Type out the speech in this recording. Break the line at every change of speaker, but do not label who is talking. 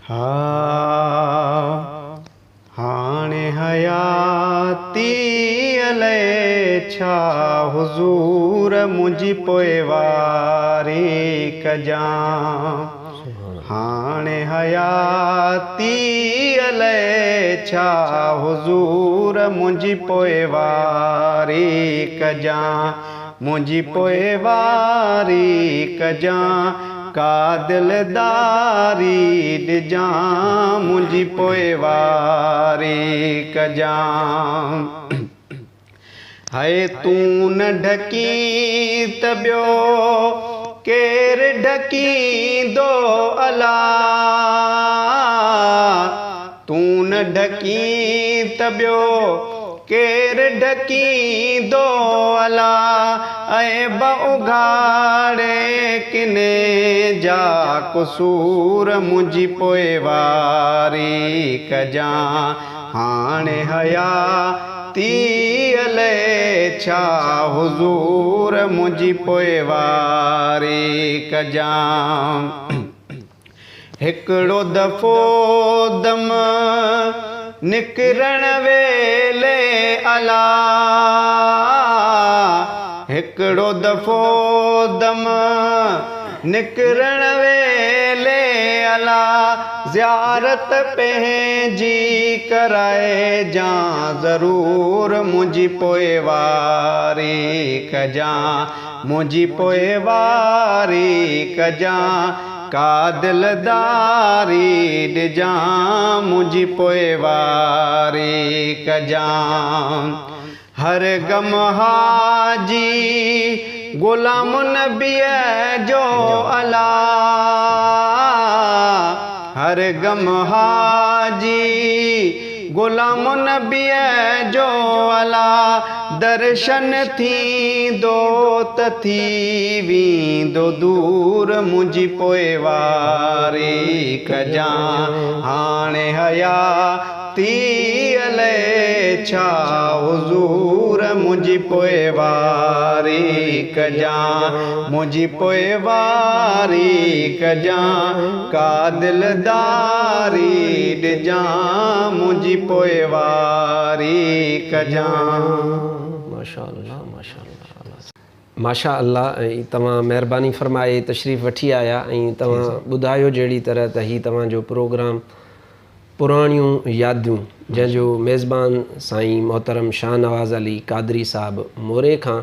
ها هاڻي حياتي الئي ڇا حضور منهنجي پوئواري ڪجان هاڻي حياتي الئي ڇا حضور منهنجي پوئواري ڪجان منهنجي پوئواري ڪجان، ڪا دلداري ڏجان، منهنجي پوئواري ڪجان. هئي تون نه ڍڪين ته ٻيو ڪير ڍڪيندو الا، تون نه ڍڪين ته ٻيو ڪير ڍڪيندو الا، عيب اگهاڙي ڪني جا قصور منهنجي پوئواري ڪجان، هاڻي حياتي الئي ڇا حضور منهنجي پوئواري ڪجان. هڪڙو دفعو دم نڪرڻ ويلي الا، هڪڙو دفعو دم نڪرڻ ويلي الا، زيارت پنهنجي ڪرائجان ضرور منهنجي پوئواري ڪجان، منهنجي پوئواري ڪجان. ڪا دلداري ڏجان، منهنجي پوئواري ڪجان. هر غم حاجي غلام نبيء جو الا، هر غم حاجي غلام نبيء جو الا، درشن ٿيندو ته ٿي ويندو دور، منهنجي پوئواري ڪجان. هاڻي حياتي الئي ڇا حضور، منهنجي پوئواري ڪجان، منهنجي پوئواري ڪجان. ڪا دلداري ڏجان، منهنجي پوئواري ڪجان.
ماشاءالله ماشاءالله ماشاء الله ۽ توهان مهرباني فرمائي تشريف وٺي آيا ۽ توهان ٻڌايو جهڙي طرح ته هي توهان جو پروگرام پراڻيون ياديون جنهن جو ميزبان سائين محترم شاهنواز علي قادري صاحب موري کان.